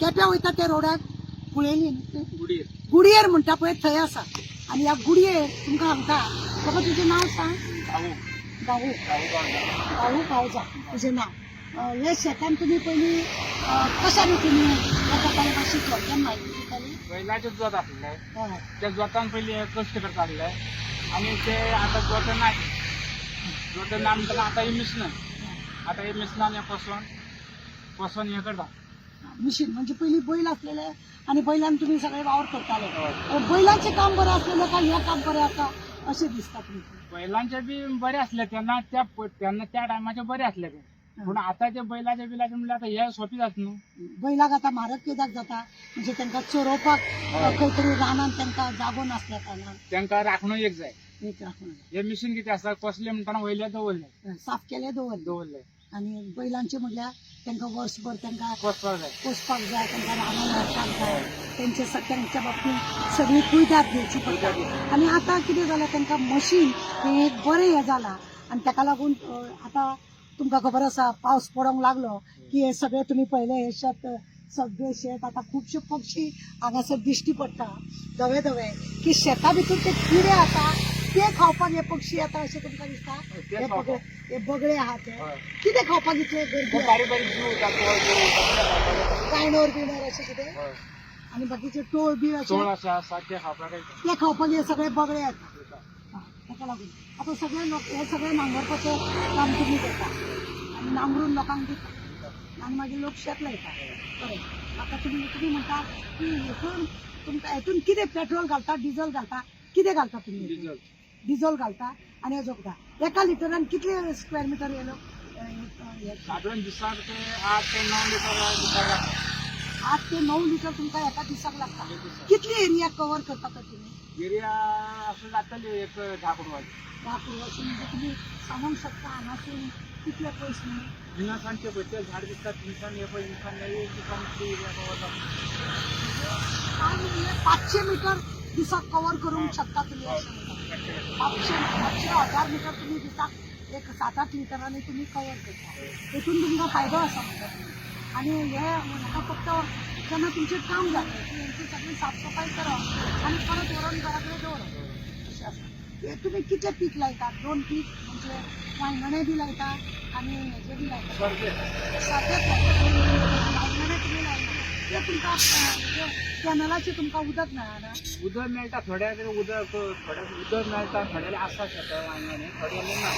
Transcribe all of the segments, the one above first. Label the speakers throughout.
Speaker 1: केप्यां वयता त्या रोडाक गुळेली
Speaker 2: गुडयेर
Speaker 1: गुडयेर म्हणटा पळय थंय आसा. आनी ह्या गुडयेर तुमकां सांगता बाबा, तुजें नांव सांग.
Speaker 2: भाऊ.
Speaker 1: भाऊ.
Speaker 2: भाऊ गांवचा.
Speaker 1: भाऊ गांवजा तुजें नांव. हे शेतान तुमी पयलीं कशा रितीन हें करताले, मातशी थोडक्यान म्हायती दिताली.
Speaker 2: बैलाचे जोत आसले.
Speaker 1: हय.
Speaker 2: त्या जोतान पयलीं हे कश्ट करता आसले आनी ते आतां जोत ना, जोत ना म्हणटना आतां ही मिशनां, आतां ही मिशनान हें कोसोन कोसोन हें करता.
Speaker 1: मिशीन म्हणजे पयलीं बैल आसलेले आनी बैलान तुमी सगळे वावर करताले.
Speaker 2: हय.
Speaker 1: बैलांचें काम बरें आसलेलें काय हें काम बरें आसा अशें दिसता तुमकां?
Speaker 2: बैलांचे बी बरे आसले तेन्ना, त्या तेन्ना त्या टायमाचे बरे आसले ते, पूण आतांचे बैलाचे बिलाचे म्हणल्यार आतां हे सोंपे जाता न्हू.
Speaker 1: बैलाक आतां म्हारग कित्याक जाता म्हणजे तांकां चरोवपाक
Speaker 2: हय.
Speaker 1: खंय तरी रानान तांकां जागो नासल्या कारणान.
Speaker 2: तांकां राखणो एक जाय.
Speaker 1: एक राखण.
Speaker 2: हे मिशीन कितें आसा, कसले म्हणटना वयले दवरले.
Speaker 1: साफ केले दवरले.
Speaker 2: दवरले.
Speaker 1: आनी बैलांचे म्हटल्यार तांकां वर्सभर तांकां
Speaker 2: कोसपाक जाय.
Speaker 1: पोसपाक जाय, तांकां रानान व्हरपाक जाय, तेंचे तेंच्या बाबतींत सगळी कुयदाद घेवची पडटा. आनी आतां कितें जालां, तांकां मशीन हें एक बरें हें जालां आनी ताका लागून आतां तुमकां खबर आसा, पावस पडोंक लागलो की हे सगळें तुमी पळयलें हे शेत, सगळें शेत आतां खुबशे पक्षी हांगासर दिश्टी पडटा धवे धवे, की शेता भितर ते किडे आसा ते खावपाक हे पक्षी येता अशें तुमकां दिसता?
Speaker 2: ते
Speaker 1: हे
Speaker 2: खावपाक.
Speaker 1: बगळे, हे बगळे आहा ते
Speaker 2: हय.
Speaker 1: कितें खावपाक इतले गर्दी?
Speaker 2: ते बारीक बारीक जीव वता, तोळ जीव वता, ते खावपाक येता.
Speaker 1: कायणोर बिणोर अशें कितें?
Speaker 2: हय.
Speaker 1: आनी बाकीचे टोळ बी अशें?
Speaker 2: चोळ आसा आसा ते खावपाक येता.
Speaker 1: ते खावपाक हे सगळे बगळे येता.
Speaker 2: येता.
Speaker 1: हा, ताका लागून आतां सगळे लोक हे सगळे नांगरपाचें काम तुमी करता आनी नांगरून लोकांक दिता आनी मागीर लोक शेत लायता. बरें, आतां तुमी तुमी म्हणटा की हेतून तुमकां हेतून कितें पेट्रोल घालता, डिजल घालता, कितें घालता तुमी हेतून?
Speaker 2: डिजल.
Speaker 1: डिजल घालता आनी हे जोखता. एका लिटरान कितले स्क्वेअर मिटर येलो हे?
Speaker 2: सादारण दिसाक ते 8 ते 9 लिटर दिसाक लागता.
Speaker 1: 8 ते 9 लिटर तुमकां एका दिसाक लागता?
Speaker 2: एक दिसाक.
Speaker 1: कितली एरिया कवर करता तर तुमी?
Speaker 2: एरिया असं जातली एक 10 कुडवाची.
Speaker 1: 10 कुडवाची म्हणजे तुम्ही सांगूंक शकता हांगासून कितले पयस न्ही?
Speaker 2: हिंगासान ते पळय ते झाड दिसता, थिंगसान हे पळय, हिंगसान हे दिसान इतली एरिया कवर जाता.
Speaker 1: काय म्हणजे 500 मिटर दिसाक कवर करूंक शकता तुमी अशें म्हणटा? 500, 500 1000 मिटर तुमी दिसाक एक 7-8 लिटरांनी तुमी कवर करता. हेतून तुमकां फायदो आसा म्हणटा तुमी. आनी हे म्हाका फक्त जेन्ना तुमचें काम जालें की हेंची सगळी साफसफाई करप आनी परत व्हरोन घरा कडेन दवरप अशें आसा. हे तुमी कितले पीक लायतात? दोन पीक म्हणजे वांयगणें बी लायता आनी हेजें बी लायता?
Speaker 2: सारकें.
Speaker 1: सारकेंच लायता. वांयगणें तुमी लायना ते तुमकां म्हणजे कॅनलाचें तुमकां उदक मेळना?
Speaker 2: उदक मेळटा थोड्या तरी, उदक थोड्या उदक मेळटा, थोड्याले आसा शेतां वांयगणे, थोड्याले ना.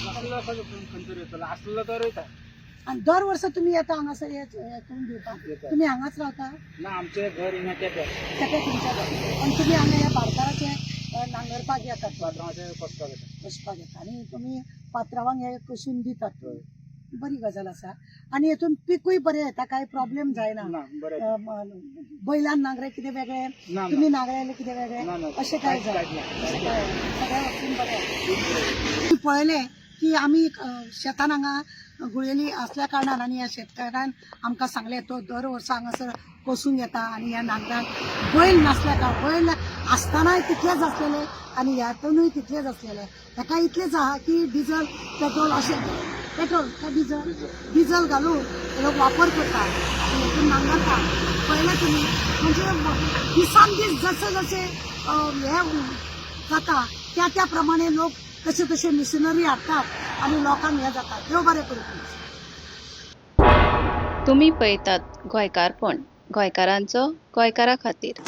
Speaker 2: नासलो कसो खंय तरी येतलो, आसलो तर वयता.
Speaker 1: आनी दर वर्सा तुमी येता हांगासर हे हे करून दिवपाक?
Speaker 2: येता.
Speaker 1: तुमी हांगाच रावता?
Speaker 2: ना, आमचें घर हिंगा केप्यां.
Speaker 1: केपें तुमच्या घर, पण तुमी हांगा ह्या बारकाराचे नांगरपाक येतात?
Speaker 2: पात्रांवाचे कोसपाक येता.
Speaker 1: वचपाक येता आनी तुमी पात्रावांक हे कसून दितात. बरी गजाल आसा. आनी हेतून पिकूय बरें येता, कांय प्रॉब्लेम जायना?
Speaker 2: ना, बरें.
Speaker 1: बैलान नांगरे कितें वेगळें,
Speaker 2: ना.
Speaker 1: तुमी नांगरे कितें वेगळें?
Speaker 2: ना, ना.
Speaker 1: अशें कांय
Speaker 2: कांयच
Speaker 1: जायना?
Speaker 2: कांयच ना.
Speaker 1: अशें कांय सगळ्या बाबतीन बरें आसा. पळयलें की आमी शेतान हांगा गुळेली असल्या कारणान आनी ह्या शेतकारान आमकां सांगलें, तो दर वर्सा हांगासर कोसूंक येता आनी ह्या नांगराक बैल नासल्या कारणान, बैल आसतनाय तितलेच आसलेले आनी ह्यातूनय तितलेच आसलेले. हेका इतलेच आहा की डिजल पेट्रोल अशें, पेट्रोल काय डिजल, डिजल घालून हे लोक वापर करता आनी हेतून नांगरता. पळयलें तुमी, म्हणजे दिसान दीस जसे जसे हे जाता त्या त्या प्रमाणे लोक तसे तसे मिशनरी हाडटात आनी लोकांक हें जाता. देव बरें करूं तुमचें.
Speaker 3: तुमी पळयतात गोंयकारपण, गोंयकारांचो गोंयकारा खातीर.